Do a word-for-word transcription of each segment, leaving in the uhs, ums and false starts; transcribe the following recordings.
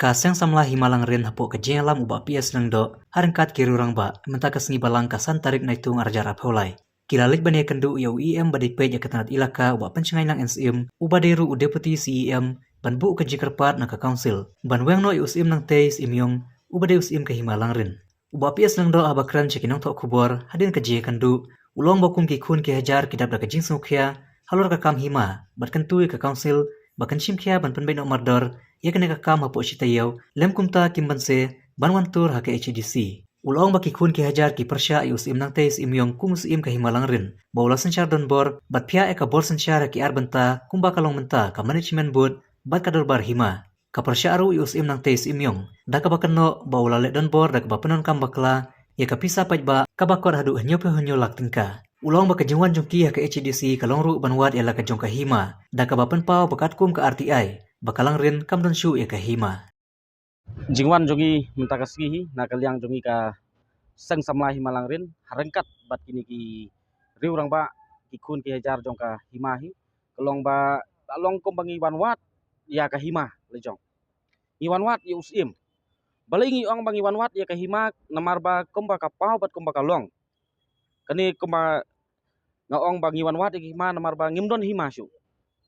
Ka Seng Samla Hima Langrin hapoh ka jingïalam u Bah P S Lyngdoh, ha ryngkat ki riew rangbah, mynta ka sngi Balang ka san tarik Naitung arhajar arphew lai, ki la leit ban ïakynduh ïa u E M ba dei peit ïa ka tnat elaka, u Bah Pynshngaiñ Lang N Syiem, uba dei ruh u Deputy C E M, ban buh ka jingkyrpad na ka Council ban weng noh ïa u Syiem Nangtei Syiem Ïong, uba dei u Syiem ka Hima Langrin. U Bah P S Lyngdoh haba kren sha ki nongthoh khubor hadien ka jingïakynduh, u la ong ba kum ki khun ki hajar ki dap da ka jingsngewkhia halor ka kam hima, bad kyntu ïa ka Council ba kan shim khia ban pynbeit noh mardor ïa kane ka kam hapoh shi taïew, lym kumta kim banse ban wan tur ha ka H A D C. U la ong ba ki khun ki hajar ki pyrshah ïa u Syiem Nangtei Syiem Ïong kum u Syiem ka Hima Langrin, ba u la synshar donbor bad phiah ïa ka bor synshar ha ki ar bynta kumba ka long mynta ka Management Board bad ka Dorbar Hima. Ka pyrshah ruh ïa u Syiem Nangtei Syiem Ïong da kaba kynnoh ba u la leh donbor da kaba pyndonkam bakla ïa ka pisa paidbah kaba kot haduh hynñiewphew hynñiew lak tyngka. U la ong ba ka jingwan jong ki ha ka H A D C ka long ruh ban wad ïa la ka jong ka hima, da kaba pynpaw ba katkum ka R T I ba ka Langrin kam don shuh ïa ka hima. Jingwan jong ngi mynta ka sngi hi na ka liang jong ngi ka Seng Samla Hima Langrin, ha ryngkat bad kine ki riew rangbah, ki khun ki hajar jong ka hima hi, ka long ba, ka long kumba ngi wan wad ïa ka hima la jong. Ngi wan wad ïa u Syiem. Balei ngi ong ba ngi wan wad ïa ka hima? Namar ba kumba ka paw bad kumba ka long, kane kumba nga ong ba ngi wan wad ïa ka hima namar ba ngim don hima shuh.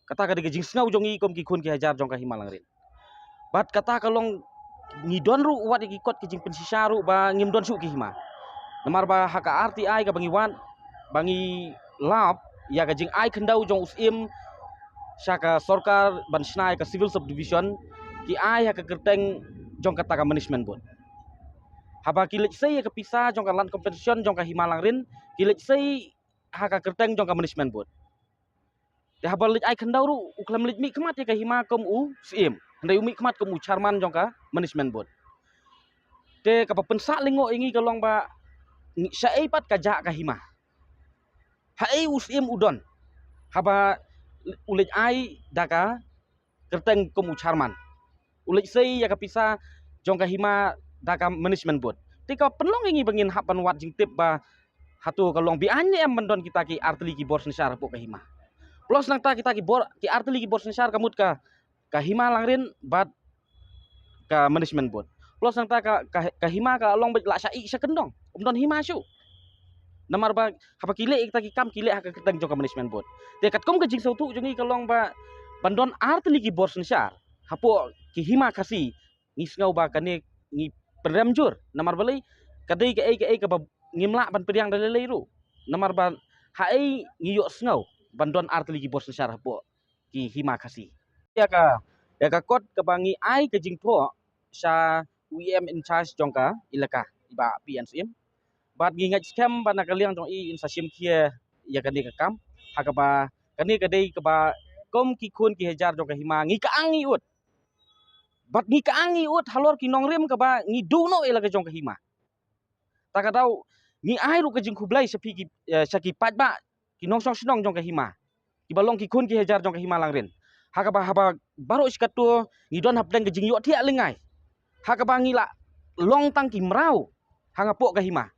Kata ka dei ka jingsngew jong ngi kum ki khun ki hajar jong ka Hima Langrin. Bad kata ka long, ngi don ruh wat ïa ki kot ki jingpynshisha ruh ba ngim don shuh ki hima. Namar ba ha ka R T I kaba ngi wad, ba ngi lap ïa ka jingai khyndew jong u Syiem sha ka sorkar ban shna ïa ka Civil Subdivision, ki ai ha ka kyrteng jong kata ka Management Board. Haba ki leit sei ïa ka pisa jong ka Land Compensation jong ka Hima Langrin, ki leit sei ha ka kyrteng jong ka Management Board. Te haba leit ai khyndew ruh, u khlem leit mihkhmat ïa ka hima kum u Syiem, hynrei u mihkhmat kum u Chairman jong ka Management Board. Te kaba pynsah lyngngoh ïa ngi ka long ba, ngi, shaei pat ka jah ka hima? Haei u Syiem u don haba u leit ai da ka kyrteng kum u Chairman, u leit sei ïa ka pisa jong ka hima da ka Management Board? Te ka pynlong ïa ngi ba ngin hap ban wad jingtip ba hato ka long be-aiñ ne em ban don kita ki artylli ki bor synshar hapoh ka hima. Plus nangta kita ki bor, ki artylli ki bor synshar ka mut ka, ka Hima Langrin bad ka Management Board. Plus nangta ka, ka, ka hima ka long beit la sha ïing sha kyndong, um don hima shuh. Namar ba haba ki leh kita ki kam ki leh ha ka kyrteng jong ka Management Board. Te katkum ka jingsngewthuh jong ngi ka long ba ban don artylli ki bor synshar hapoh ki hima Khasi, ngi sngew ba kane ngi pynrem jur. Namar balei? Ka dei kaei kaei kaba ngim lah ban pdiang da lei lei ruh. Namar ba haei ngi ïohsngew ban don artylli ki bor synshar hapoh ki hima Khasi? Ïa ka, ïa ka kot kaba ngi ai ka jingthoh sha u E M in charge jong ka elaka, i Bah P N Syiem. Bad ngi ngeit skhem ba na ka liang jong i in sa shim khia ïa kane ka kam. Ha kaba kane ka dei kaba kum ki khun ki hajar jong ka hima ngi ka ang ngi ud. Bad ngi ka ang ngi ud halor ki nongrim kaba ngi duh noh ïa la ka jong ka hima. Ta ka daw ngi ai ruh ka jingkhublei sha phi ki, eh, sha ki paidbah, ki nongshong shnong jong ka hima, kiba long ki khun ki hajar jong ka Hima Langrin. Ha kaba haba baroh shi katta ngi don hapdeng ka jingïohthiah lyngngai. Ha kaba ngi la long tang ki mraw ha nga poh ka hima.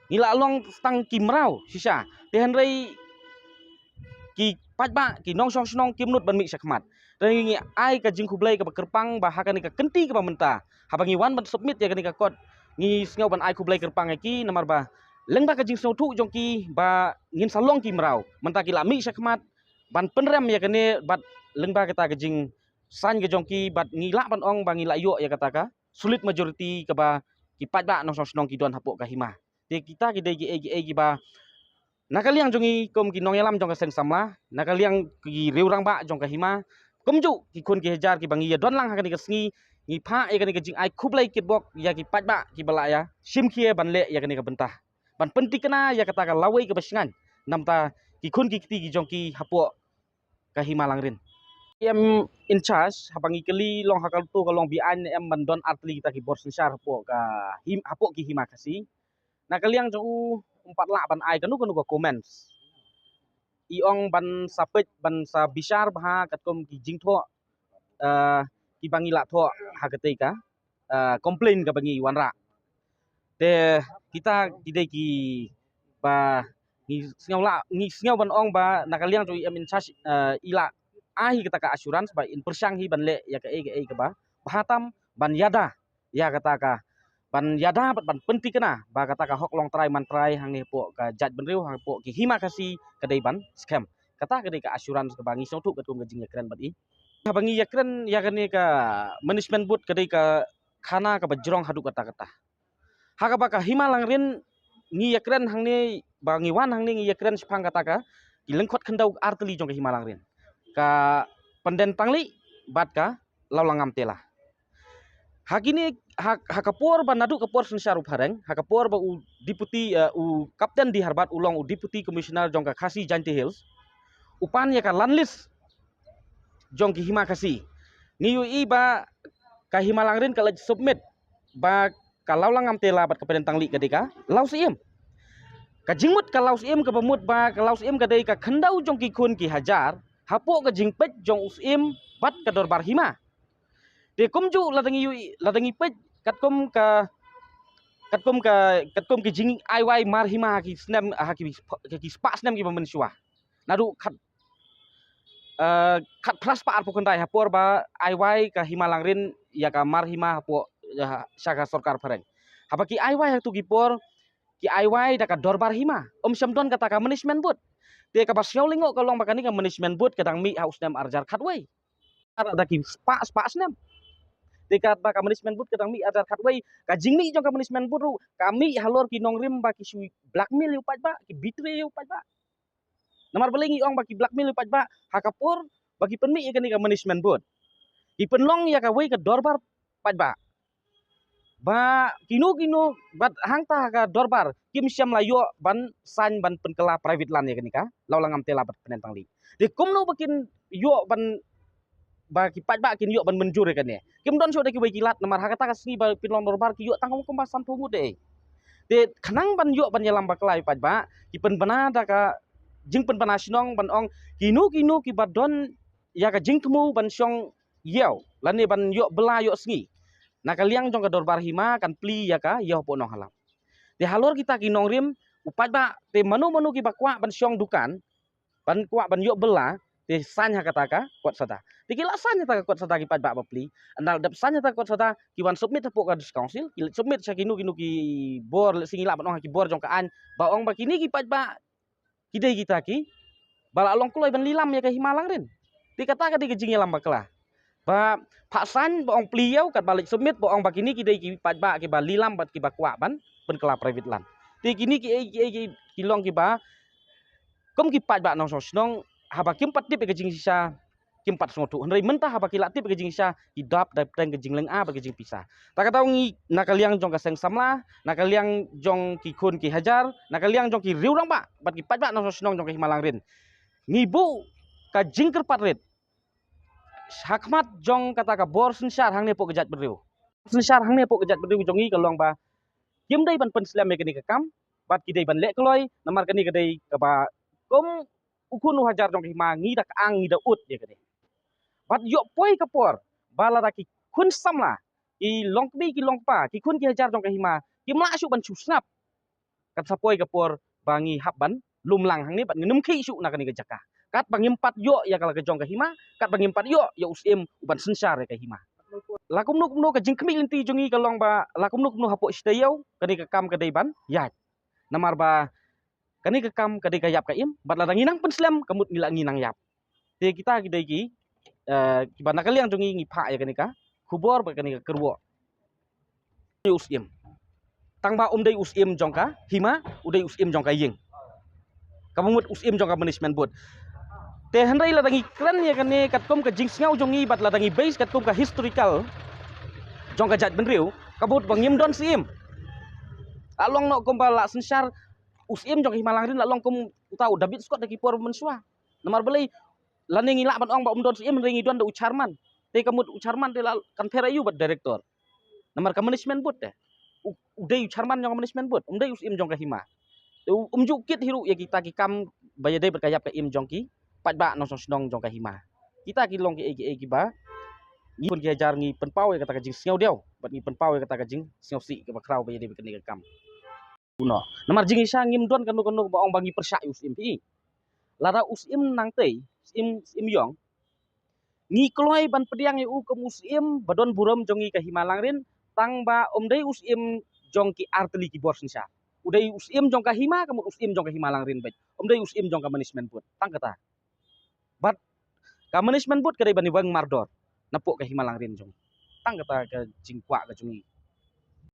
Ngi la long tang ki mraw shisha. Te hynrei ki paidbah, ki nongshong shnong kim nud ban mih shakhmat. Te ngi ai ka jingkhublei kaba kyrpang ba ha kane ka kynti kaba mynta, haba ngi wan ban submit ïa kane ka kot, ngi sngew ban ai khublei kyrpang ïa ki namar ba lyngba ka jingsngewthuh jong ki ba ngin sa long ki mraw, mynta ki la mih shakhmat ban pynrem ïa kane bad lyngba kata ka jingsain ka jong ki bad ngi lah ban ong ba ngi la ïoh ïa kata ka solid majority kaba ki paidbah nongshong shnong ki don hapoh ka hima. Te kita ki dei kiei kiei kiba na ka liang jong ngi kum ki nongïalam jong ka Seng Samla, na ka liang ki riew rangbah jong ka hima, kumjuh ki khun ki hajar kiba ngi ïa don lang ha kane ka sngi, ngi phah ïa kane ka jingai khublei kitbok ïa ki paidbah kiba la ïa shim khia ban leh ïa kane ka bynta, ban pynthikna ïa kata ka lawei kaba shngaiñ namar ki khun ki kti ki jong ki hapoh ka Hima Langrin. E M in charge, haba ngi kylli long ha kato ka long be-aiñ ne em ban don artylli kita ki bor synshar hapoh ka him, hapoh ki hima Khasi, na ka liang jong u um pat lah ban ai kano kano ka comments. I ong ban sa peit, ban sa bishar bha katkum ki jingthoh, eh, kiba ngi la thoh ha katei ka, eh, complaint kaba ngi wanrah. Te kita ki dei kiba ngi sngew la, ngi sngew ban ong ba na ka liang jong i E M in charge, eh, i la ai hi kata ka assurance ba in pyrshang hi ban leh ïa kaei kaei kaba bha tam ban ïada ïa kata ka, ban ïada bad ban pyntikna ba kata ka hok long trai man trai hangne hapoh ka jaitbynriew, hapoh ki hima Khasi ka dei ban skhem. Kata ka dei ka assurance kaba ngi sngewthuh katkum ka jingïakren bad i. Haba ngi ïakren ïa kane ka management board, ka dei ka khana kaba jrong haduh katta katta. Ha kaba ka Hima Langrin ngi ïakren hangne, ba ngi wan hangne ngi ïakren shaphang kata ka ki lyngkhot khyndew artylli jong ka Hima Langrin, ka Pyndentanglih bad ka Lawlangam Tela. Ha kine, ha, ha ka por ba naduh ka por synshar u phareng, ha ka por ba u deputy, eh, u Captain D Harbert u long u deputy commissioner jong ka Khasi Jaintia Hills, u pan ïa ka land list jong ki hima Khasi. Ngi ïohi ba ka Hima Langrin ka leit submit ba ka Lawlangam Tela bad ka Pyndentanglih ka dei ka law syiem. Ka jingmut ka law syiem kaba mut ba ka law syiem ka dei ka khyndew jong ki khun ki hajar hapoh ka jingpeit jong u syiem bad ka dorbar hima. Te kumjuh lada ngi ïohi, lada ngi peit katkum ka, katkum ka, katkum ki jingai wai mar hima ha ki snem, ha ki, ha ki spah snem kiba mynshuwa. Naduh khat, eh, khatphra spah arphew khyndai ha por ba ai wai ka Hima Langrin ïa ka mar hima hapoh, eh, sha ka sorkar phareng. Haba ki ai wai ha tu ki por, ki ai wai da ka dorbar hima, ym shym don kata ka management board. Te kaba sngew lyngngoh ka long ba kane ka management board ka dang mih ha u snem arhajar khatwei. Ar da ki spah, spah snem. Te katba ka management board ka dang mih arhajar khatwei, ka jingmih jong ka management board ruh ka mih halor ki nongrim ba ki shu blackmail ïa u paidbah, ki betray ïa u paidbah. Namar balei ngi ong ba ki blackmail ïa u paidbah? Ha ka por ba ki pynmih ïa kane ka management board, ki pynlong ïa kawei ka dorbar paidbah. Ba kino kino, bad hangta ha ka dorbar kim shym la ïoh ban sign ban pynkylla private land ïa kane ka Lawlangam Tela bad Pyndentanglih. Te kumno ba kin ïoh ban, ba ki paidbah kin ïoh ban mynjur ïa kane? Kim don shuh da kiwei ki lad, namar ha kata ka sngi ba pynlong dorbar ki ïoh tang kumba sanphew ngut eh. Te khnang ban ïoh ban ïalam bakla ïa u paidbah, ki pynbna da ka jingpynbna shnong ban ong kino kino kiba don ïa ka jingthmu ban shong ïew lane ban ïoh bylla ïoh sngi na ka liang jong ka dorbar hima kan plie ïa ka ïew hapoh Nonghalam. Te halor kita ki nongrim, u paidbah, te mano mano kiba kwah ban shong dukan, ban kwah ban ïoh bylla, te sign ha kata ka kot sada. Te ki la sign ha kata ka kot sada ki paidbah ba plie. Ynda la dep sign ha kata ka kot sada, ki wan submit hapoh ka District Council, ki submit sha kino kino ki bor, lehse ngi lah ban ong ha ki bor jong ka aiñ, ba ong ba kine ki paidbah ki dei kita kiba la long kloi ban lilam ïa ka Hima Langrin. Te kata ka dei ka jingïalam bakla. Ba phah sign ba ong plie ïew, katba leit submit ba ong ba kine ki dei ki paidbah kiba lilam bad kiba kwah ban pynkylla private land. Te kine kiei kiei ki long kiba kum ki paidbah nongshong shnong, haba kim pat tip ïa ka jingshisha, kim pat sngewthuh. Hynrei mynta haba ki la tip ïa ka jingshisha, ki dap da pdeng ka jinglynga bad ka jingpisa. Ta ka daw ngi na ka liang jong ka seng samla, na ka liang jong ki khun ki hajar, na ka liang jong ki riew rangbah bad ki paidbah nongshong shnong jong ka Hima Langrin, ngi buh ka jingkyrpad rit ha khmat jong kata ka bor synshar hangne hapoh ka jaitbynriew. Synshar hangne hapoh ka jaitbynriew jong ngi ka long ba kim dei ban pynslem ïa kane ka kam bad ki dei ban leh kloi, namar kane ka dei kaba kum u khun u hajar jong ka hima, ngi da ka ang, ngi da ud ïa kane. Bad ïoh poi ka por ba lada ki khun samla, ki longkmie ki longkpa, ki khun ki hajar jong ka hima, kim lah shuh ban shu sngap, kan sa poi ka por ba ngi hap ban lum lang hangne bad ngin ym khih shuh na kane ka jaka. Katba ngim pat ïoh ïa ka la ka jong ka hima, katba ngim pat ïoh ïa u syiem u ban synshar ïa ka hima. La kumno kumno, ka jingkhmih lynti jong ngi ka long ba la kumno kumno hapoh shi taïew kane ka kam ka dei ban ïaid. Namar ba kane ka kam ka dei ka ïap ka im, bad lada ngi nang pynslem, ka mut ngi la, ngi nang ïap. Te kita ki dei ki, eh, kiba na ka liang jong ngi ngi phah ïa kane ka khubor bad kane ka kyrwoh. U syiem, tang ba um dei u syiem jong ka hima, u dei u syiem jong ka ïing, kaba mut u syiem jong ka management board. Te hynrei lada ngi kren ïa kane katkum ka jingsngew jong ngi bad lada ngi base katkum ka historical jong ka jaitbynriew, ka mut ba ngim don syiem. La long noh kumba la synshar u syiem jong ka Hima Langrin, la long kum uta u David Scott da ki por mynshuwa. Namar balei? Lane ngi lah ban ong ba um don syiem hynrei ngi don da u chairman. Te ka mut u chairman te la kan pher aïu bad director? Namar ka management board te, u, u dei u chairman jong ka management board, um dei u syiem jong ka hima. Te u, um ju kit hi ruh ïa kita ki kam ba ïadei bad ka ïap ka im jong ki paidbah nongshong shnong jong ka hima. Kita ki long kiei kiei kiba ngi khun ki hajar ngi pynpaw ïa kata ka jingsngew diaw bad ngi pynpaw ïa kata ka jingsngewsih kaba khraw ba ïadei bad kane ka kam. Uno, namar jingshisha ngim don kano kano ba ong ba ngi pyrshah ïa u syiem phi. Lada u syiem nangtei, syiem, syiem ïong, Ngi kloi ban pdiang ïa u kum u syiem ba don burom jong ngi ka Hima Langrin, tang ba um dei u syiem jong ki artylli ki bor synshar. U dei u syiem jong ka hima, ka mut u syiem jong ka Hima Langrin bad um dei u syiem jong ka management board. Tang kata. Bad ka management board ka dei ban ïa weng mardor napoh ka Hima Langrin jong ngi. Tang kata ka jingkwah ka jong ngi.